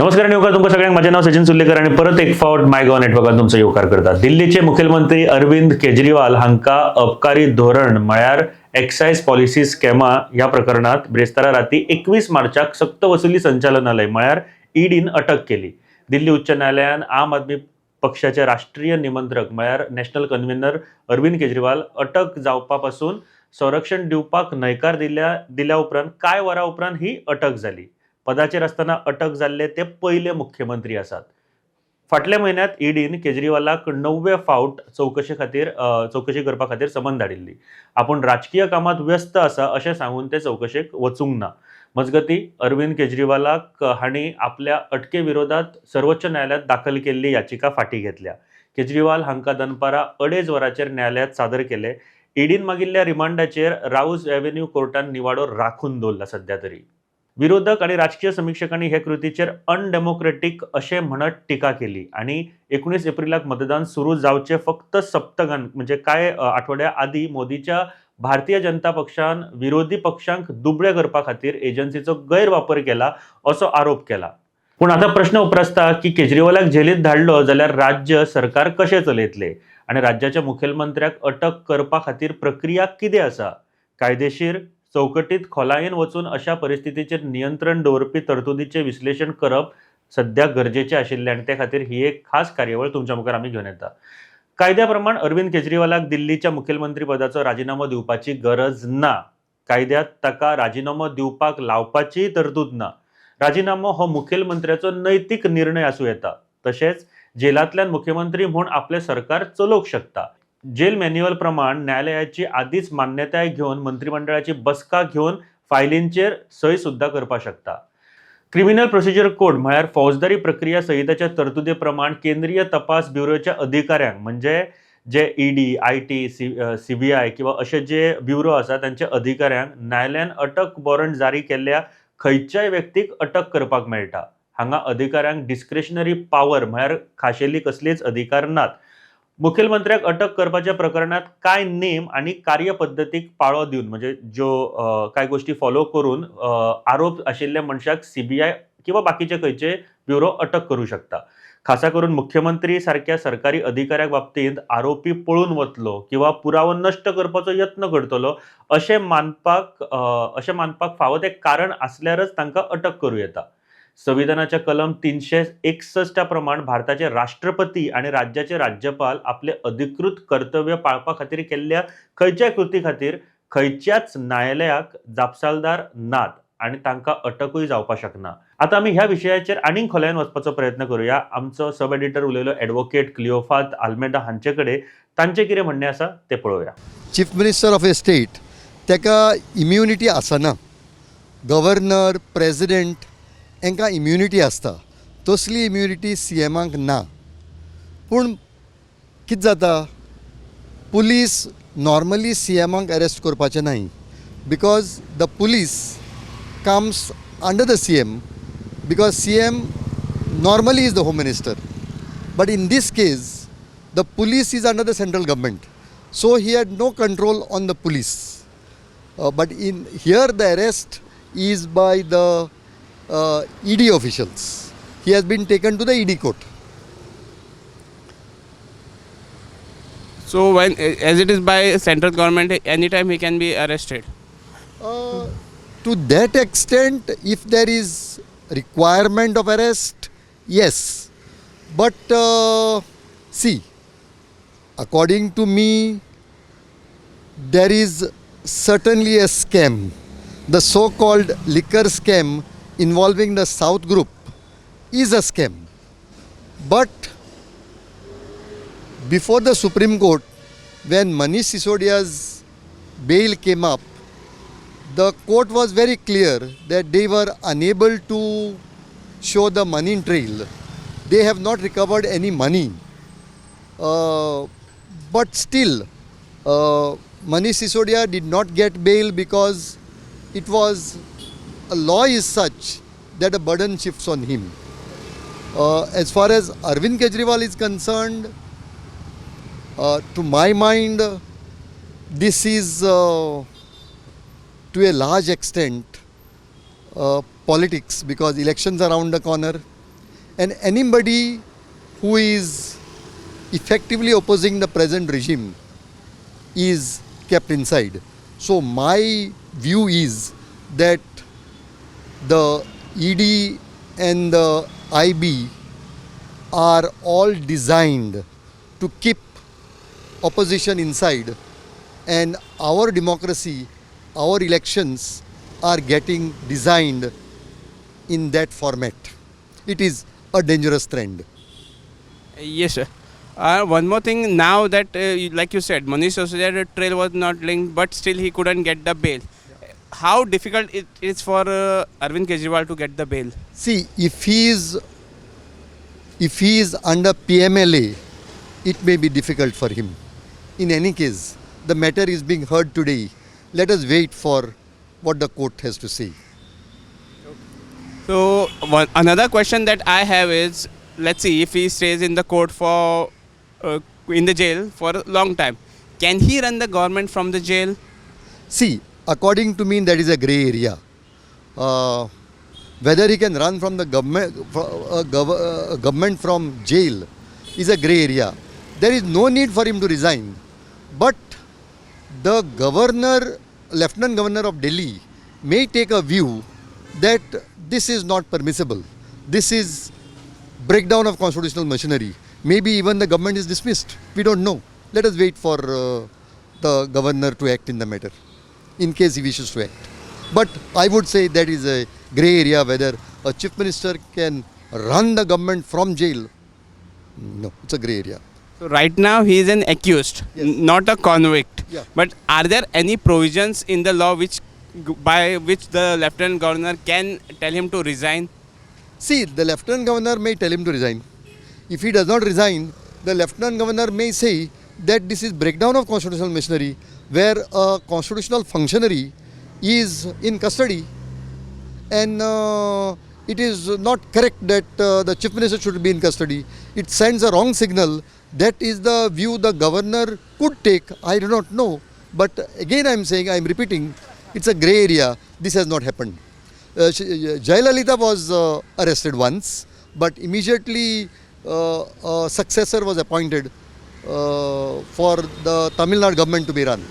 नमस्कार आणि येवकार तुमकां सगळ्यांक. माझें नाव सचिन सुर्लेकर आणि परत एक फावट माय गोवा नेटवर्कान तुमचो येवकार करता. दिल्लीचे मुखेलमंत्री अरविंद केजरीवाल हांकां अबकारी धोरण म्हळ्यार एक्सायज पॉलिसी स्कॅमा ह्या प्रकरणात ब्रेस्तारा राती 21 मार्चाक सक्तवसुली संचालनालय म्हळ्यार ईडीन अटक केली. दिल्ली उच्च न्यायालयान आम आदमी पक्षाचे राष्ट्रीय निमंत्रक म्हळ्यार नॅशनल कन्व्हिनर अरविंद केजरीवाल अटक जावपा पासून संरक्षण दिवपाक न्हयकार दिल्या उपरांत कांय वरां उपरांत ही अटक जाली. पदाचेर आसतना अटक जाल्ले ते पयले मुख्यमंत्री आसात. फाटल्या म्हयन्यांत ईडीन केजरीवालाक णव्वे फावट चवकशी करपा खातीर समन धाडिल्ली. आपूण राजकीय कामात व्यस्त आसा अशें सांगून ते चवकशेक वचूंक ना. मजगती, अरविंद केजरीवालाक हांणी आपल्या अटके विरोधात सर्वोच्च न्यायालयांत दाखल केल्ली याचिका फाटीं घेतल्या. केजरीवाल हांकां दनपारां 2:30 वरांचेर न्यायालयांत सादर केले. ईडीन मागिल्ल्या रिमांडाचेर राऊज एव्हेन्यू कोर्टान निवाडो राखून दवरला सध्या तरी. विरोधक आणि राजकीय समिक्षकांनी हे कृतीचेर अनडेमोक्रेटीक अशें म्हणत टिका केली आणि 19 एप्रिलाक मतदान सुरू जावचे फक्त सप्तकान म्हणजे कांय आठवड्या आदीं मोदीच्या भारतीय जनता पक्षान विरोधी पक्षांक दुबळे करपा खातीर एजन्सीचो गैरवापर केला असो आरोप केला. पूण आतां प्रश्न उप्रासता की केजरीवालाक जेलीत धाडलो जाल्यार राज्य सरकार कशें चलयतले आनी राज्याच्या मुखेलमंत्र्याक अटक करपा खातीर प्रक्रिया कितें आसा? कायदेशीर चौकटीत खोलायेन वचून अशा परिस्थितीचेर नियंत्रण दवरपी तरतुदीचें विश्लेशण करप सध्या गरजेचें आशिल्लें आनी ते खातीर ही एक खास कार्यावळ तुमच्या मुखार आमी घेवन येता. कायद्या प्रमाण अरविंद केजरीवालाक दिल्लीच्या मुखेलमंत्री पदाचो राजिनामो दिवपाची गरज ना. कायद्यात ताका राजिनामो दिवपाक लावपाचीय तरतूद ना. राजिनामो हो मुखेलमंत्र्याचो नैतीक निर्णय आसूं येता. तशेंच जेलांतल्यान मुख्यमंत्री म्हूण आपलें सरकार चलोवंक शकता. जेल मॅन्युअल प्रमाण न्यायालयाची आदींच मान्यताय घेवन मंत्रिमंडळाची बसका घेवन फायलींचेर सय सुद्दां करपाक शकता. क्रिमिनल प्रोसिजर कोड म्हळ्यार फौजदारी प्रक्रिया संहितेच्या तरतुदी प्रमाण केंद्रीय तपास ब्युरोच्या अधिकाऱ्यांक, म्हणजे जे ईडी, IT, CBI किंवा अशे जे ब्युरो आसा तांच्या अधिकाऱ्यांक न्यायालयान अटक वॉरंट जारी केल्ल्या खंयच्याय व्यक्तीक अटक करपाक मेळटा. हांगा अधिकाऱ्यांक डिस्क्रिशनरी पावर म्हळ्यार खाशेली कसलीच अधिकार नात. मुखेलमंत्र्याक अटक करपाच्या प्रकरणात कांय नेम आनी कार्यपद्दतीक पाळो दिवन, म्हणजे ज्यो कांय गोश्टी फॉलो करून आरोप आशिल्ल्या मनशाक सीबीआय किंवा बाकीचे खंयचे ब्युरो अटक करूं शकता. खासा करून मुख्यमंत्री सारक्या सरकारी अधिकाऱ्या बाबतींत आरोपी पळून वतलो किंवा पुरावो नश्ट करपाचो यत्न करतलो अशें मानपाक फावो तें कारण आसल्यारच तांकां अटक करूं येता. संविधानाच्या कलम 361 प्रमाण भारताचे राष्ट्रपती आनी राज्याचे राज्यपाल आपले अधिकृत कर्तव्य पाळपा खातीर केल्ल्या खंयच्याय कृती खातीर खंयच्याच न्यायालयाक जापसालदार नात आनी तांकां अटकूय जावपाक शकना. आतां आमी ह्या विशयाचेर आनीक खोलायेन वचपाचो प्रयत्न करुया. आमचो सब एडिटर उलयलो एडवोकेट क्लिओफात आल्मेडा हांचे कडेन. तांचें कितें म्हणणें आसा तें पळोवया. Chief minister of a state ताका इम्युनिटी आसना. गव्हर्नर, प्रेजिडेंट हांकां इम्युनिटी आसता, तसली इम्युनिटी सी एमाक ना. पूण कितें जाता, पुलीस नॉर्मली सी एमाक अरेस्ट करपाचें न्हय because the police comes under the CM, because CM normally is the home minister, but in this case the police is under the central government, so he had no control on the police. But in here the arrest is by the ED officials. He has been taken to the ED court. So when, as it is by central government, anytime he can be arrested. To that extent, if there is requirement of arrest, yes. But see, according to me, there is certainly a scam. The so called liquor scam involving the South Group is a scam. But before the Supreme Court, when Manish Sisodia's bail came up, the court was very clear that they were unable to show the money trail. They have not recovered any money. But still, Manish Sisodia did not get bail because it was a law is such that a burden shifts on him. As far as Arvind Kejriwal is concerned, to my mind, this is to a large extent politics because elections are around the corner. And anybody who is effectively opposing the present regime is kept inside. So my view is that the ED and the IB are all designed to keep opposition inside, and our democracy, our elections are getting designed in that format. It is a dangerous trend. Yes, sir. One more thing, now that, like you said, Manish Sisodia trail was not linked, but still he couldn't get the bail. How difficult it is for Arvind Kejriwal to get the bail? See, if he is under PMLA, it may be difficult for him. In any case, the matter is being heard today. Let us wait for what the court has to say. So another question that I have is, let's see if he stays in the court for, in the jail for a long time, can he run the government from the jail? See, according to me, that is a grey area. Whether he can run from the government, government from jail is a grey area. There is no need for him to resign. But the governor, Lieutenant Governor of Delhi, may take a view that this is not permissible. This is breakdown of constitutional machinery. Maybe even the government is dismissed. We don't know. Let us wait for the governor to act in the matter, in case he wishes to act. But I would say that is a grey area whether a chief minister can run the government from jail. No, it's a grey area. So right now he is an accused, Yes. not a convict. Yeah. But are there any provisions in the law which, by which the lieutenant governor can tell him to resign? See, the lieutenant governor may tell him to resign. If he does not resign, the lieutenant governor may say that this is breakdown of constitutional machinery where a constitutional functionary is in custody, and it is not correct that the chief minister should be in custody. It sends a wrong signal. That is the view the governor could take. I do not know. But again, I am saying, I am repeating, it's a grey area. This has not happened. Jayalalitha was arrested once, but immediately a successor was appointed for the Tamil Nadu government to be run.